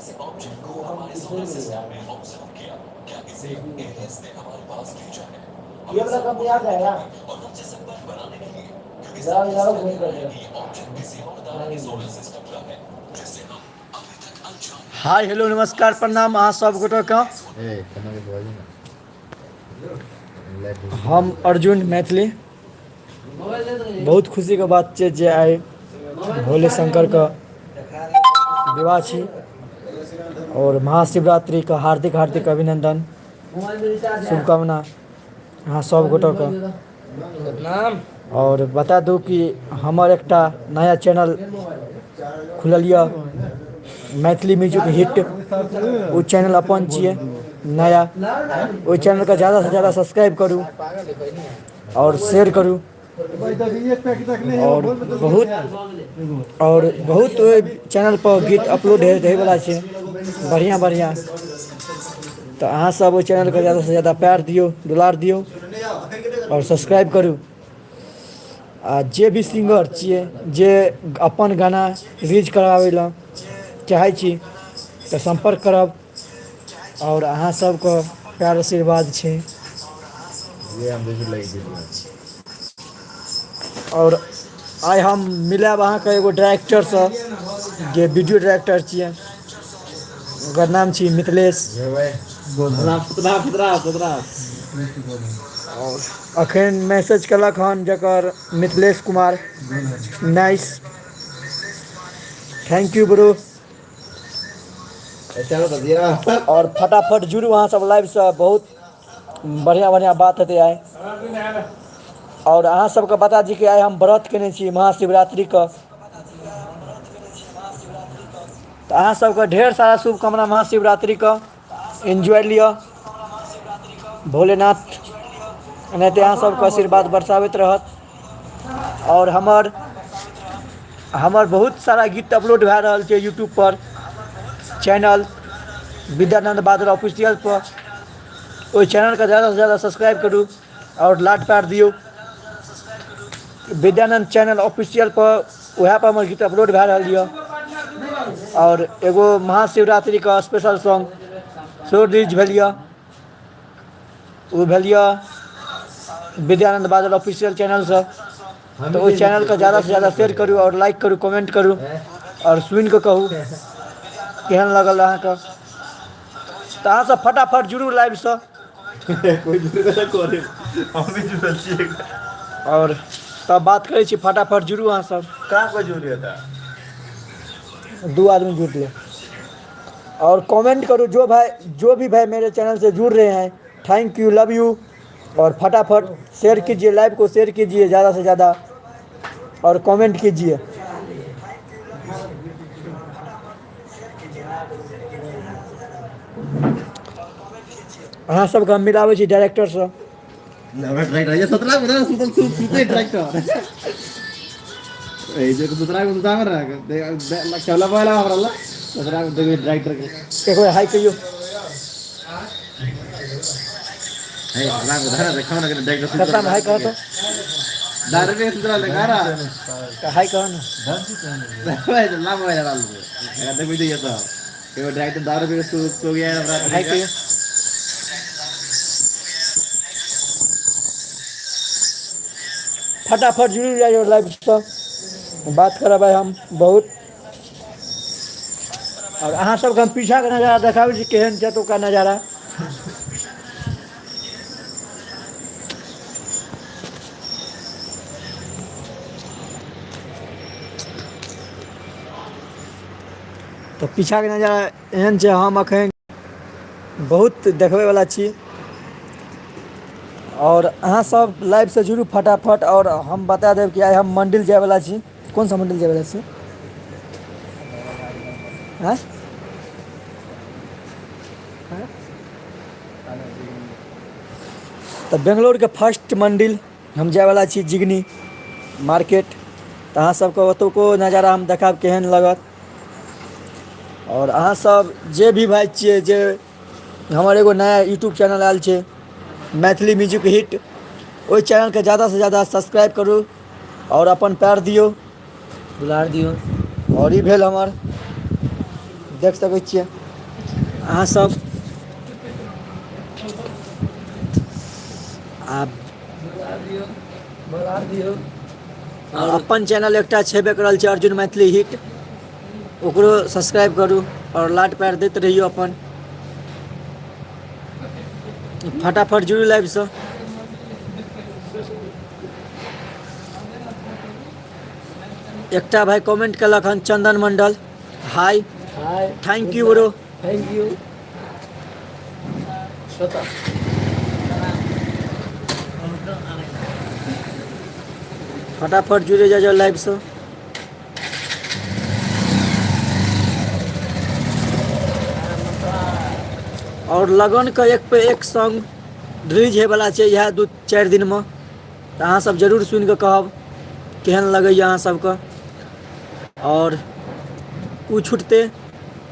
ये वाला कब याद आया? जाओ जाओ घूम कर। हाय हेलो नमस्कार प्रणाम अहाँ सब गोटेके। ए कना के बाजू ना लाइट। हम अर्जुन मैथिली। बहुत खुशीके बात छै जे आइ भोले शङ्करके विवाह छी आओर महाशिवरात्रिके हार्दिक हार्दिक अभिनन्दन, शुभकामना अहाँ सब गोटेके। आओर बता दू कि हमर एकटा नया चैनल खुलल यऽ, मैथिली म्यूजिक हिट। ओ चैनल अपन छियै नया। ओहि चैनलके ज़्यादासँ ज़्यादा सब्सक्राइब करू आओर शेयर करू। आओर बहुत आओर बहुत ओहि चैनलपर गीत अपलोड होइवला छै बढ़िआँ बढ़िआँ। तऽ अहाँसभ ओहि चैनलके ज़्यादासँ ज़्यादा प्यार दियौ, दुलार दियौ आओर सब्सक्राइब करू। आ जे भी सिंगर छियै जे अपन गाना रिलीज कराबै लए चाहै छी तऽ सम्पर्क करब। आओर अहाँ सबके प्यार आशीर्वाद छै। ये हम देखि लागि गेल। आओर आइ हम मिलायब अहाँके एगो डायरेक्टरसँ जे वीडियो डायरेक्टर छियै, ओकर नाम छी मिथिलेश। आओर अखन मैसेज केलक हन जकर Mithilesh Kumar. Nice, thank you bro. आओर फटाफट जुड़ू अहाँ सब लाइवसँ, बहुत बढ़िआँ बढ़िआँ बात हेतै आइ। आओर अहाँ सबके बता दी कि आइ हम व्रत केने छी महाशिवरात्रिके। तऽ अहाँ सबके ढेर सारा शुभकामना महाशिवरात्रिके। एन्जॉय लिअ, भोलेनाथ एनाहिते अहाँ सबके आशीर्वाद बरसाबैत रहत। आओर हमर हमर बहुत सारा गीत अपलोड भए रहल छै यूट्यूबपर, चैनल विद्यानन्द बादल ऑफिशियलपर। ओहि चैनलके ज़्यादासँ ज़्यादा सब्सक्राइब करू आओर लाड प्यार दियौ। विद्यानन्द चैनल ऑफिशियलपर उएहपर हमर गीत अपलोड भए रहल यए। आओर एगो महाशिवरात्रिके स्पेशल सॉन्ग सेहो रिलीज भेल यए, ओ भेल यए विद्यानन्द बादल ऑफिशियल चैनलसँ। तऽ ओहि चैनलके ज़्यादासँ ज़्यादा शेयर करू आओर लाइक करू, कमेंट करू आओर सुनिकऽ कहू केहन लागल अहाँके। तऽ अहाँसभ फटाफट जुड़ू लाइवसँ। कोइ जुड़बे करे, हम भी जुड़ल छियै। आओर तब बात करै छी, फटाफट जुड़ू अहाँसभ। कहाँ कोइ जुड़े था? दू आदमी जुड़ले। और कमेंट करो जो भाई, जो भी भाई मेरे चैनल से जुड़ रहे हैं, thank you, love you. और फटाफट शेयर कीजिए, लाइव को शेयर कीजिए ज़्यादा से ज़्यादा और कमेंट कीजिए। अहाँ सबके हम मिलाबै छी डायरेक्टरसँ। सतरा सुतल सुते ट्रैक्टर ए जे सुतरा को सुता रहा चला पहला हमरा ला सतरा को देखबे ट्रैक्टर के। एक बेर हाय कहियौ। ए सतरा को धरा देखाओ ना ट्रैक्टर। सतरा में हाय कहो तो। दारू पे सुतरा देखा रहा। तऽ हाय कहो ना। भाई लाम भाई डाल दे, देखबे दिया तो एगो ट्रैक्टर दारू पे सो गया रात। हाय कहियौ। फटाफट जुड़ि जाइयो लाइवसँ, बात करब आइ हम बहुत। आओर अहाँ सबके हम पीछाके नजारा देखाबै छी केहन छै एतुका नजारा। तऽ पीछाके नजारा एहन छै, हम अखन बहुत देखबैवला छी। आओर अहाँ सब लाइवसँ जुड़ू फटाफट। आओर हम बता देब कि आइ हम मण्डिल जाइवला छी। कोन सा मण्डिल जाइवला छी? आँय? तऽ बेंगलोरके फर्स्ट मण्डिल हम जाइवला छी, जिगनी मार्केट। तऽ अहाँ सबके ओतुको नजारा हम देखायब केहन लागत। आओर अहाँ सब जे भी भाइ छियै जे हमर एगो नया यूट्यूब चैनल आयल छै मैथिली म्यूजिक हिट, ओहि चैनलके ज़्यादासँ ज़्यादा सब्सक्राइब करू आओर अपन प्यार दियौ, दुलार दियौ। आओर ई भेल हमर देख सकै छियै अहाँ सब। आ अपन चैनल एकटा छेबे करल छै अर्जुन मैथिली हिट, ओकरो सब्सक्राइब करू आओर लाट पैर दैत रहियौ अपन। फटाफट जुड़ू लाइवसँ। एकटा भाई कमेंट केलक हन Chandan Mandal, hi hi, thank you bro. Thank you. फटाफट जुड़े जा जाओ लाइव से। और लगन के एक पे एक सॉन्ग रिलीज होय वाला छै इएह 2-4 दिन में, तऽ अहाँ सब जरूर सुनि कऽ कहब केहन लगैए अहाँ सबके। और ओ छुटतै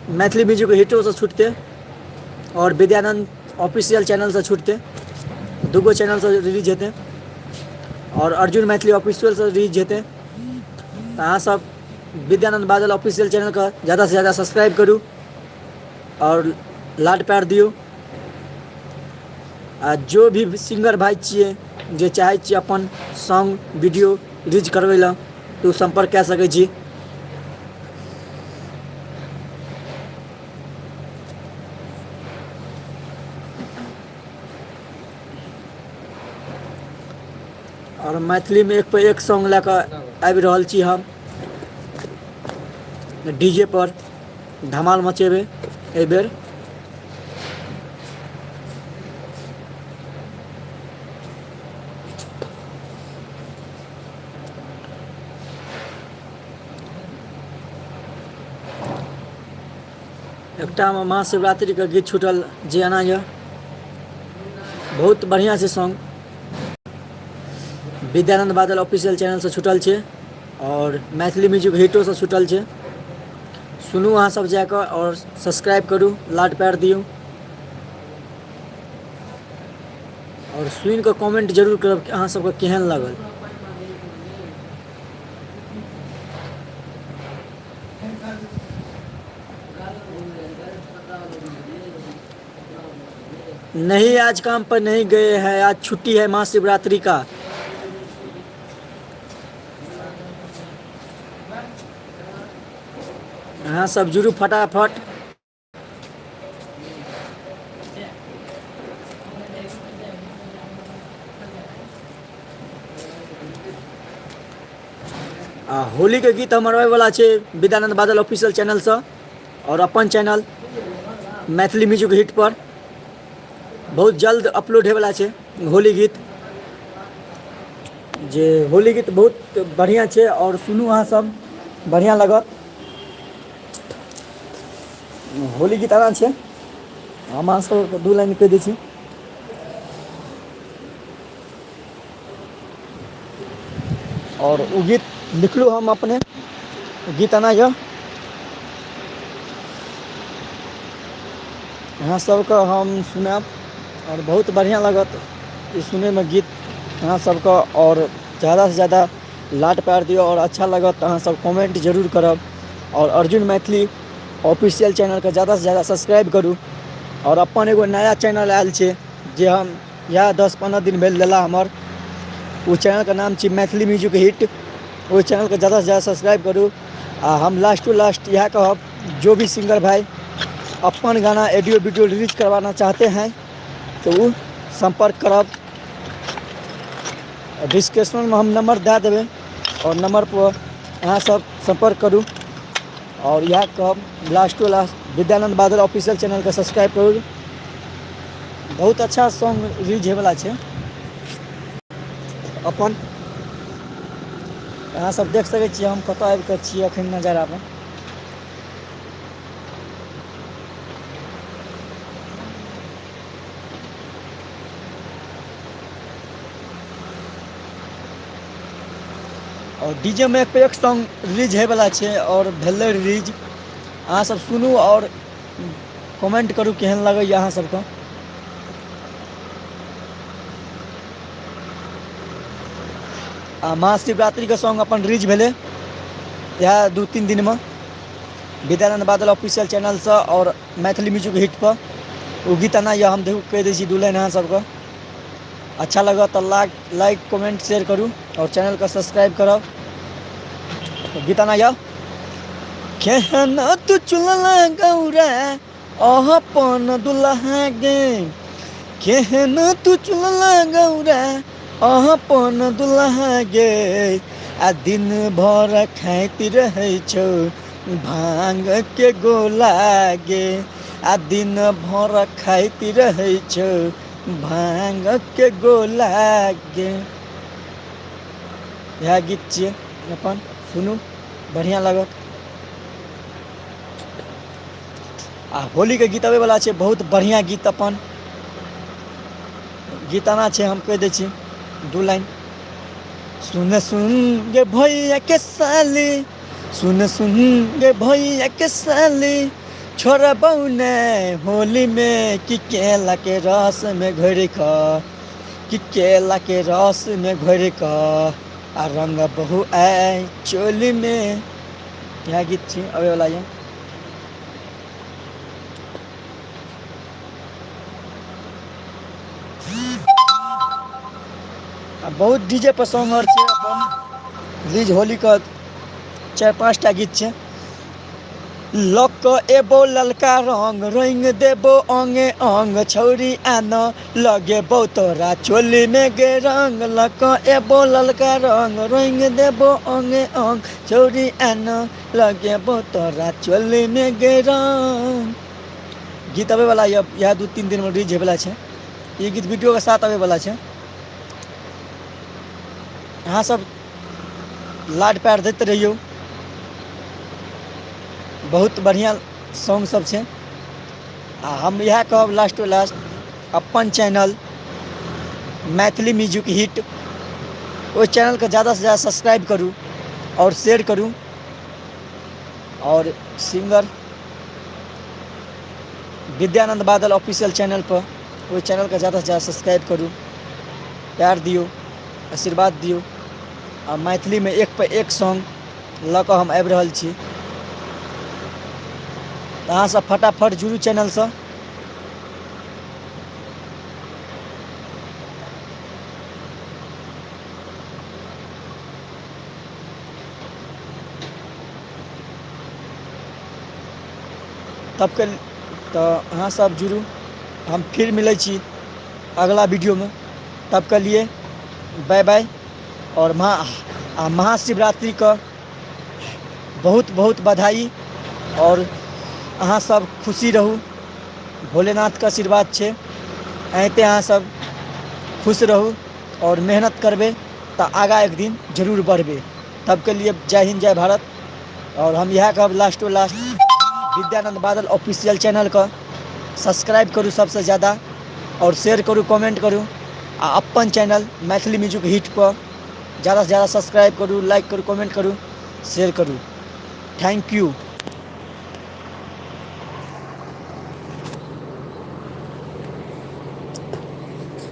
मैथिली म्यूजिक हिटोसँ छुटतै और विद्यानंद ऑफिशियल चैनलसँ छुटतै, दूगो चैनलसँ रिलीज हेतै और अर्जुन मैथिली ऑफिशियलसँ रिलीज हेतै। तऽ अहाँ सब विद्यानंद बादल ऑफिशियल चैनलके ज़्यादासँ ज़्यादा सब्सक्राइब करू और लाड प्यार दियौ। आ जो भी सिंगर भाई छियै जे चाहै छियै अपन सॉन्ग वीडियो रिलीज करबै लए तऽ ओ सम्पर्क कए सकै छी। आओर मैथिलीमे एक पर एक सॉन्ग लए कऽ आबि रहल छी हम, डीजे पर धमाल मचेबै एहिबेर। एकटा मे महाशिवरात्रिके गीत छूटल जे एना यऽ, बहुत बढ़िआँ छै सॉन्ग, विद्यानंद बादल ऑफिशियल चैनलसँ छूटल छै आओर मैथिली म्यूजिक हिटोसँ छूटल छै। सुनू अहाँ सब जाकऽ आओर सब्सक्राइब करू, लाड प्यार दियौ आओर सुनि कऽ कमेंट जरूर करब कि अहाँ सबके केहन लागल। नहीं आज काम पर नहीं गए हैं, आज छुट्टी है महाशिवरात्रि का। अहाँ सब जुड़ू फटाफट। आ होली के गीत हमर आबै वाला छै विद्यानंद बादल ऑफिशियल चैनलसँ और अपन चैनल मैथिली म्यूजिक हिट पर बहुत जल्द अपलोड होयवला छै होली गीत, जे होली गीत बहुत बढ़िआँ छै और सुनू अहाँ सब, बढ़िआँ लागत। होली गीत आना छै, हम अहाँ सबके 2 लाइन कहि दै छी। और ओ गीत लिखलहुँ हम अपने, गीत आना यऽ अहाँ सबके हम सुनायब और बहुत बढ़िआँ लागत ई सुनैमे गीत अहाँ सबके। और ज़्यादासँ ज़्यादा लाड प्यार दियौ और अच्छा लागत तऽ अहाँ सब कमेंट जरूर करब और अर्जुन मैथिली ऑफिशियल चैनलके ज़्यादासँ ज़्यादा सब्सक्राइब करू। और अपन एगो नया चैनल आयल छै जे हम इएह 10-15 दिन भेल लेला हमर, ओ चैनलके नाम छी मैथिली म्यूजिक हिट। ओहि चैनलके ज़्यादासँ ज़्यादा सब्सक्राइब करू। आ हम लास्ट टू लास्ट इएह कहब, जो भी सिंगर भाई अपन गाना ऑडियो वीडियो रिलीज करवाना चाहते हैं तो वो संपर्क करब। डिस्क्रिप्शनमे हम नंबर दए देबै और नंबर पर अहाँ सब संपर्क करू। और इएह कहब last to last Vidyanand Badal official चैनलके सब्सक्राइब करू। बहुत अच्छा सॉन्ग रिलीज होयवला छै अपन, अहाँ सब देख सकै छियै हम कतऽ आबि कऽ छियै अखन नजारामे। और डीजे में एक पे एक सॉन्ग रिलीज होय वाला छै और भेलै रिलीज, अहाँ सब सुनू और कमेंट करू केहन लगैए अहाँ सबके। आ महाशिवरात्रिके सॉन्ग अपन रिलीज भेलै इएह 2-3 दिनमे, विद्यानन्द बादल ऑफिशियल चैनलसँ आओर मैथिली म्यूजिक हिटपर। ओ गीत एना यऽ, हम देखू कहि दै छी दू लाइन अहाँ सबके। अच्छा लागत तऽ लाइक कमेंट शेयर करू आओर चैनलके सब्सक्राइब करब। गीत एना यऽ, केहन तू चुनला गौरा अपन दुल्हा गे, केहन तू चुनला गौरा अपन दुल्हा गे, आ दिन भर खाइत रहै छौ भांग के गोला गे, आ दिन भर खाइत रहै छौ भांग के गोला गे। इएह गीत छियै अपन, सुनू बढ़िआँ लागत। आ होलीके गीत अबैवला छै, बहुत बढ़िआँ गीत अपन गीत आना छै। हम कहि दै छी दू लाइन। सुन सुन गे भैया के साली, सुन सुन गे भैया के साली, छोड़बौ ने होली में, कि केला के रस में घोरि कऽ, कि केला के रस में घोरि कऽ आ रंग बहु आय चोली में। इएह गीत छी अबैवला यऽ। आ बहुत डीजे पर सॉन्ग आर छै अपन रिलीज होलीके, चारि पाँच टा गीत छै। लऽ कऽ एबो ललका रंग, रंग देबो अंगे अंग, छौरी आन लगेबो तोरा चोलीमे गे रंग। लऽ कऽ एबो ललका रंग, रंग देबो अंगे अंग, छौरी आन लगेबो तोरा चोलीमे गे रंग। गीत अबैवला यऽ, इएह 2-3 दिनमे रिलीज होइवला छै ई गीत, वीडियोके साथ अबैवला छै। अहाँ सब लाड प्यार दैत रहियौ, बहुत बढ़िआँ सॉन्ग सब छै। आ हम इएह कहब लास्ट टू लास्ट, अपन चैनल मैथिली म्यूजिक हिट, ओहि चैनलके ज़्यादासँ ज़्यादा सब्सक्राइब करू आओर शेयर करू, आओर सिंगर विद्यानंद बादल ऑफिशियल चैनलपर, ओहि चैनलके ज़्यादासँ ज़्यादा सब्सक्राइब करू, प्यार दियौ, आशीर्वाद दियौ। आ मैथिलीमे एक पर एक सॉन्ग लऽ कऽ हम आबि रहल छी, तऽ अहाँसभ फटाफट जुड़ू चैनलसँ। तबके तऽ अहाँसभ जुड़ू, हम फिर मिलै छी अगला वीडियोमे, तबके लिए बाय बाय। आओर महाशिवरात्रिके बहुत बहुत बधाई, आओर अहाँ सब खुशी रहू, भोलेनाथके आशीर्वाद छै, एनाहिते अहाँ सब खुश रहू आओर मेहनत करबै तऽ आगाँ एक दिन जरूर बढ़बै। तबके लिए जय हिन्द, जय भारत। आओर हम इएह कहब last to last, Vidyanand Badal official चैनलके सब्सक्राइब करू सबसँ ज्यादा, आओर शेयर करू, कमेंट करू, आ अपन चैनल मैथिली म्यूजिक हिटपर ज़्यादासँ ज़्यादा सब्सक्राइब करू, लाइक करू, कमेंट करू, शेयर करू। Thank you.